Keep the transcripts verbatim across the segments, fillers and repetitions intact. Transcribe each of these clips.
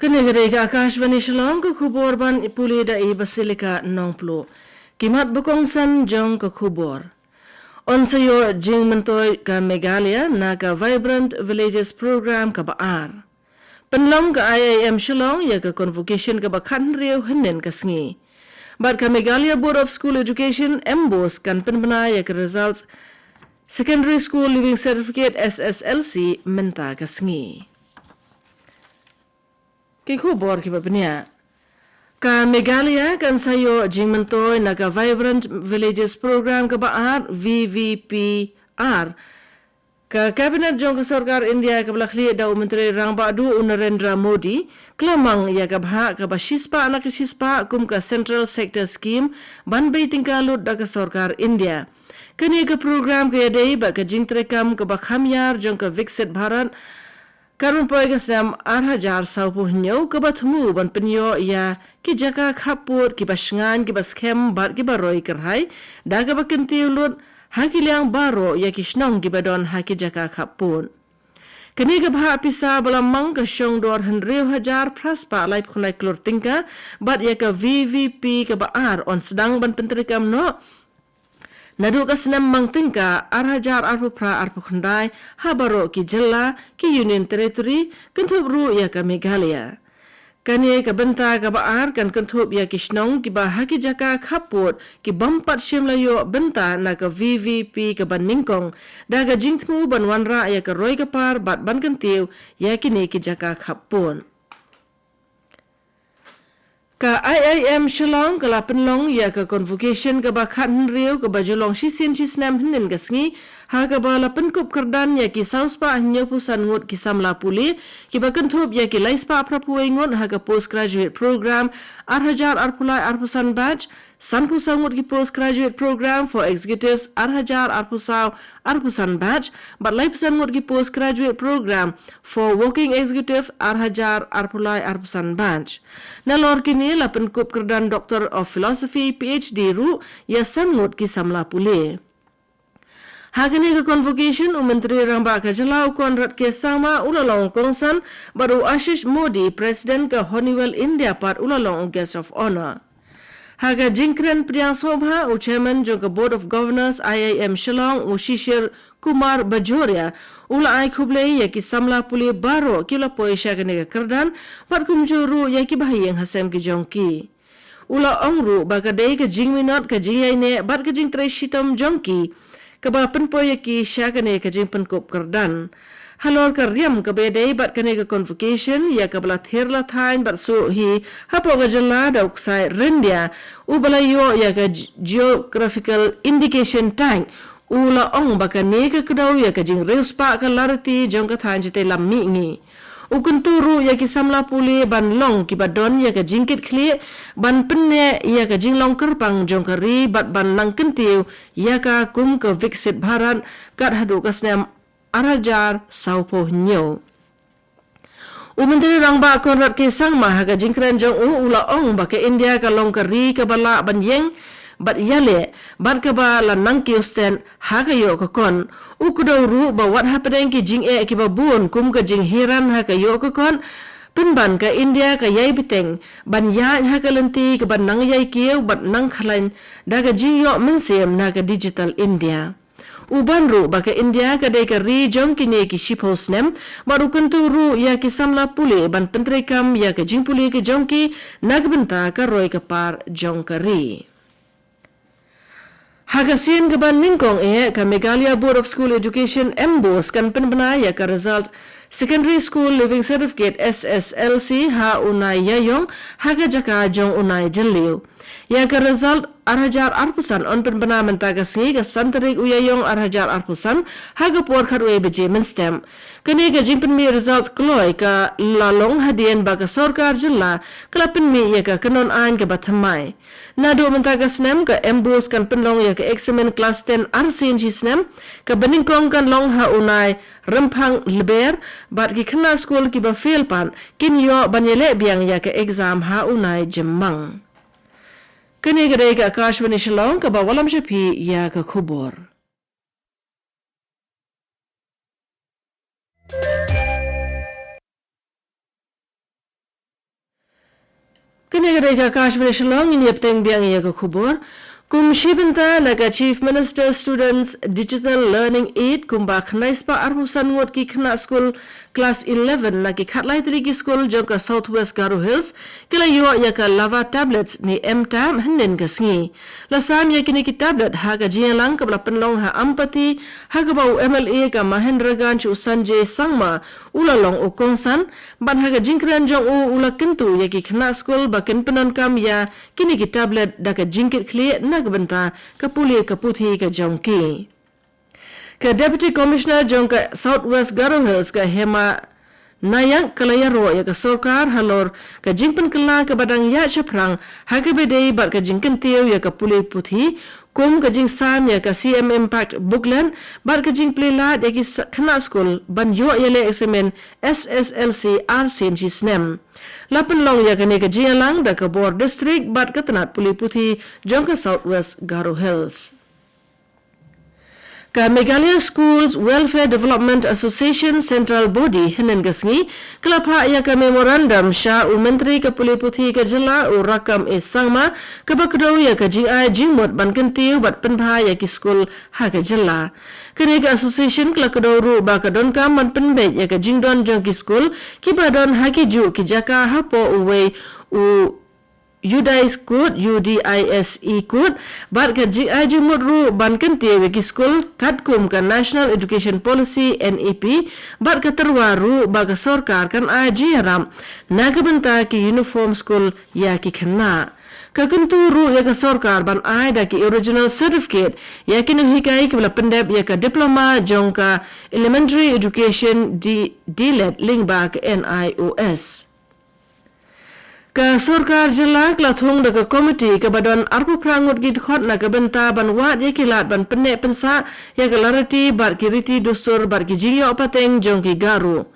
Kane ka dei ka Akashvani Shillong, ka khubor ban pule da i Basilika Nongplu. Ki mat ba kongsan jong ka khubor. Yn sa ïoh jingmyntoi ka Meghalaya na ka Vibrant Villages Program kaba ar. Pynlong ka I I M Shillong ïa ka convocation kaba khathynriew hynnin ka sngi. Bad ka Meghalaya Board of School Education, MBOSE, kan pynbna ïa ka results Secondary School Leaving Certificate, S S L C, mynta ka sngi. Ki khubor kiba bniah. Ka Meghalaya kan sa ïoh jingmyntoi na ka Vibrant Villages Program kaba ar, V V P R. Ka Cabinet jong ka Sorkar India kaba la khlieh da u Myntri Rangbah Duh u Narendra Modi, ka la mang ïa ka bhah kaba shispah na ka shispah kum ka Central Sector Scheme ban bei tyngka lut da ka Sorkar India. Kane ka program ka ïadei bad ka jingtreikam kaba kham ïar jong ka Viksit Bharat, ka run poi ka snem ar hajar sawphew hynñiew, kaba thmu ban pynïoh ïa ki jaka khappud kiba shngaiñ, kiba skhem bad kiba roi kyrhai, da kaba kyntiew lut ha ki liang baroh ïa ki shnong kiba don ha ki jaka khappud. Kane ka bhah pisa ba la mang ka shong dor hynriew hajar phra spah laiphew khyndai klur tyngka, bad ïa ka V V P kaba ar yn sdang ban pyntreikam noh naduh ka snem mang tyngka ar hajar arphew phra arphew khyndai ha baroh ki jylla, ki Union Territory, kynthup ruh ïa ka Meghalaya. Kane ka bynta kaba ar kan kynthup ïa ki shnong kiba ha ki jaka khappud ki bym pat shym la ïoh bynta na ka V V P kaba nyngkong, da ka jingthmu ban wanrah ïa ka roi ka par bad ban kyntiew ïa kine ki jaka khappud. Ka I I M Shillong ka la pynlong ïa ka convocation kaba khathynriew kaba ju long shisien shisnem hynnin ka sngi, ha kaba la pynkup kyrdan ïa ki saw spah hynñiewphew san ngut ki samla pule, kiba kynthup ïa ki lai spah phraphew wei ngut ha ka Postgraduate Program ar hajar arphew lai arphew san batch, sanphew saw ngut ki Postgraduate Program for Executives ar hajar arphew saw arphew san batch, bad laiphew san ngut ki Postgraduate Program for Working Executive ar hajar arphew lai arphew san batch. Nalor kine la pynkup kyrdan Doctor of Philosophy, P H D ruh ïa san ngut ki samla pule. Ha kane ka convocation, u Myntri Rangbah ka jylla u Conrad K Sangma u la long kongsan, bad u Ashish Modi, President ka Honeywell India pat u la long u Guest of Honour. Ha ka jingkren pdiang sngewbha, u Chairman jong ka Board of Governors I I M Shillong, u Shishir Kumar Bajoria, u la ai khublei ïa ki samla pule baroh ki la poi sha kane ka kyrdan, bad kumjuh ruh ïa ki bahaïing hasem ki jong ki. U la ong ruh ba ka dei ka jingminot, ka jingïaineh bad ka jingtrei shitom jong ki kaba pynpoi ïa ki sha kane ka jingpynkup kyrdan. Halor ka riam kaba ïadei bad kane ka convocation, ïa kaba la thied la thaiñ bad shuh hi hapoh ka jylla da u ksai ryndia, uba la ïoh ïa ka Ge-, Geographical Indication Tag, u la ong ba kane ka kdew ïa ka jingriewspah ka lariti jong ka thaiñ shatei lam mihngi. U kyntu ruh ïa ki samla pule ban long kiba don ïa ka jingkitkhlieh, ban pynneh ïa ka jinglong kyrpang jong ka ri bad ban nang kyntiew ïa ka kum ka Viksit Bharat kat haduh ka snem ar hajar sawphew hynñiew. U Myntri Rangbah Conrad K Sangma ha ka jingkren jong u, u la ong ba ka India ka long ka ri kaba lah ban ïeng bad ïaleh, bad kaba la nang kiew stet ha ka ïoh ka kot. U kdew ruh ba wat hapdeng ki jingeh kiba bun kum ka jingheiran ha ka ïoh ka kot, pynban ka India ka ïai bteng ban ïaid ha ka lynti kaba nang ïai kiew bad nang khlaiñ da ka jingïoh mynsiem na ka Digital India. U ban ruh ba ka India ka dei ka ri jong kine ki shiphew snem, bad u kyntu ruh ïa ki samla pule ban pyntreikam ïa ka jingpule ka jong ki na ka bynta ka roi ka par jong ka ri. Ha ka sien kaba nyngkong eh, ka Meghalaya Board of School Education, MBOSE, kan pynbna ïa ka result Secondary School Leaving Certificate, S S L C, ha u Nai Ïaïong, ha ka jaka jong u Nai Jylliew. Ïa ka result ar hajar arphew san yn pynbna mynta ka sngi, ka san tarik u Ïaïong ar hajar arphew san, ha ka por khatwei baje mynstep. Kane ka jingpynmih result kloi ka la long hadien ba ka sorkar jylla ka la pynmih ïa ka kynhun aiñ kaba thymmai. Naduh mynta ka snem, ka MBOSE kan pynlong ïa ka eksamin klas ten arsien shi snem, kaba nyngkong kan long ha u Nai Rymphang Lber, bad ki khynnah skul kiba fail pat kin ïoh ban ïaleh biang ïa ka exam ha u Nai Jymmang. Kane ka dei ka Akashvani Shillong, kaba wallam sha phi ïa ka khubor. Kane ka dei ka Akashvani Shillong, ngin ïa bteng biang ïa ka khubor. Kum shi bynta na ka Chief Minister Students Digital Learning Aid, kumba khyndai spah arphew san ngut ki khynnah skul klas eleven na ki khatlai tylli ki skul jong ka South West Garo Hills ki la ïoh ïa ka Lava Tablets ne M tab hynnin ka sngi. La sam ïa kine ki tablet ha ka jingïalang kaba la pynlong ha Ampati, ha kaba u M L A ka Mahendraganj u Sanjay Sangma u la long u kongsan, bad ha ka jingkren jong u u la kyntu ïa ki khynnah skul ba kin pyndonkam ïa kine ki tablet da ka jingkitkhlieh na ka bynta ka pule ka puthi ka jong ki. Ka Deputy Commissioner jong ka South West Garo Hills ka Hema Nayak ka la ïaroh ïa ka sorkar halor ka jingpynkylla kaba dang ïaid shaphrang ha kaba ïadei bad ka jingkyntiew ïa ka pule puthi, kum ka jingsam ïa ka C M Impact Booklet bad ka jingplie lad ïa ki sa-, khynnah skul ban ïoh ïaleh eksamin S S L C arsien shi snem. La pynlong ïa kane ka jingïalang da ka bor district bad ka tnat pule puthi jong ka South West Garo Hills. Ka Meghalaya Schools Welfare Development Association Central Body hynnin ka sngi ka la phah ïa ka memorandum sha u Myntri ka pule puthi ka jylla u Rakkam A Sangma, kaba kdew ïa ka jingai jingmut ban kyntiew bad pynbha ïa ki skul ha ka jylla. Kane ka association ka la kdew ruh ba ka donkam ban pynbeit ïa ka jingdon jong ki skul kiba don ha ki juh ki jaka hapoh uwei u U D I S E code, U D I S E code, bad ka jingai jingmut ruh ban kyntiew ïa ki skul katkum ka National Education Policy, N E P, bad ka tyrwa ruh ba ka sorkar kan ai jingïarap na ka bynta ki uniform skul ïa ki khynnah. Ka kyntu ruh ïa ka sorkar ban ai da ki original certificate ïa ki nonghikai kiba la pyndep ïa ka diploma jong ka Elementary Education D-, D-led lyngba ka N I O S. Ka sorkar jylla ka la thung da ka komiti kaba don arphew phra ngut ki dkhot na ka bynta ban wad ïa ki lad ban pynneh pynsah ïa ka lariti bad ki riti dustur bad ki jingïoh pateng jong ki Garo.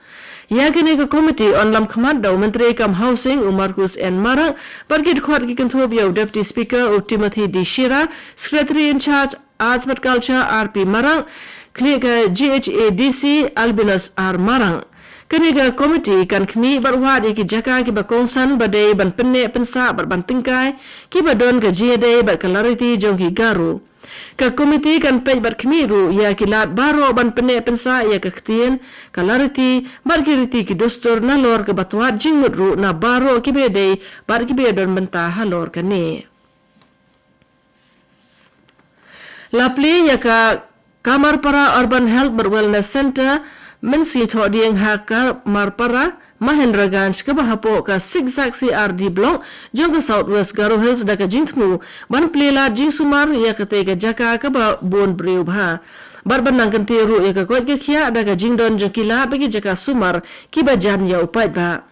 Ïa kane ka komiti yn lam khmat da u Myntri kam Housing u Marcus N Marak bad ki dkhot ki kynthup ïa u Deputy Speaker u Timothy D Shira, Secretary in Charge Arts bad Culture R P Marak, khlieh ka G H A D C Albinus R Marak. Kane ka komiti kan khmih bad wad ïa ki jaka kiba kongsan ba dei ban pynneh pynsah bad ban tyngkai kiba don ka jingïadei bad ka lariti jong ki Garo. Ka komiti kan peit bad khmih ruh ïa ki lad baroh ban pynneh pynsah ïa ka ktien, ka lariti bad ki riti ki dustur nalor kaba twad jingmut ruh na baroh kiba ïadei bad kiba ïadon bynta halor kane. La plie ïa ka Kamarpara Urban Health bad Wellness Centre mynsngi Thohdieng ha Kamarpara, Mahendraganj, kaba hapoh ka Zigzag C R D Block jong ka South West Garo Hills da ka jingthmu ban plie lad jingsumar ïa katei ka jaka kaba bun briew bha, bad ban nang kyntiew ruh ïa ka koit ka khiah da ka jingdon jong ki lad bad ki jaka sumar kiba jan ïa u paidbah.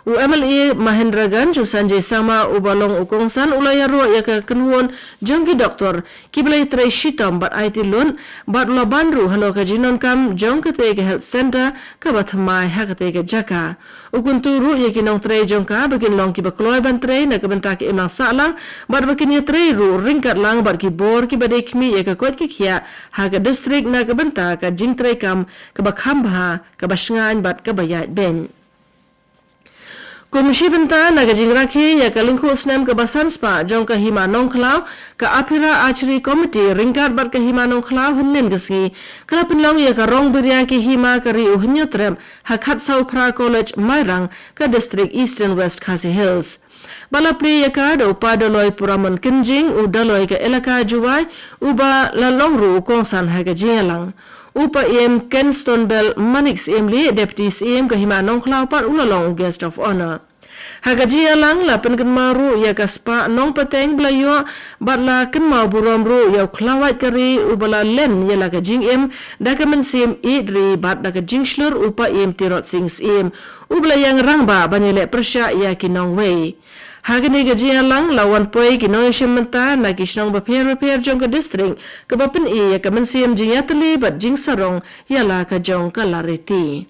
U M L A Mahendraganj u Sanjay Sangma uba long u kongsan u la ïaroh ïa ka kynhun jong ki doktor kiba la ïatrei shitom bad aiti lut bad u la ban ruh halor ka jingdonkam jong katei ka health centre kaba thymmai ha katei ka jaka. U kyntu ruh ïa ki nongtrei jong ka ba kin long kiba kloi ban trei na ka bynta ka imlang sahlang bad ba kin ïatrei ruh ryngkat lang bad ki bor kiba dei khmih ïa ka koit ka khiah ha ka district na ka bynta ka jingtrei kam kaba kham bha, kaba shngaiñ bad kaba ïaid beiñ. Kum shi bynta na ka jingrakhe ïa ka lyngkhuh snem kaba san spah jong ka Hima Nongkhlaw, ka Aphira Archery Committee ryngkat bad ka Hima Nongkhlaw hynnin ka sngi ka la pynlong ïa ka rong biria ki hima ka Ri U Hynñiewtrep ha Khatsawphra College, Mairang, ka District Eastern West Khasi Hills. Ba la plie ïa ka da u Pa Daloi Puramon Kynjing, u Daloi ka Elaka Jowai, uba la long ruh u kongsan ha ka jingïalang. U Pa Ïem Kenstonbell Manik Syiemlieh, Deputy Syiem ka Hima Nongkhlaw pat u la long u Guest of Honour. Ha ka jingïalang la pynkynmaw ruh ïa ka spah nongpateng ba la ïoh bad la kynmaw burom ruh ïa u khlawait ka ri uba la len ïa la ka jingim da ka mynsiem ïeit ri bad da ka jingshlur, u Pa Ïem Tirot Sing Syiem, uba la ïeng rangbah ban ïaleh pyrshah ïa ki nongwei. Ha kane ka jingïalang la wan poi ki nongïashim bynta na ki shnong bapher bapher jong ka district kaba pyni ïa ka mynsiem jingïatylli bad jingsarong ïa la ka jong ka lariti.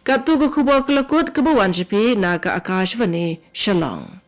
Katto ka khubor ka la kut kaba wan sha phi na ka Akashvani Shillong.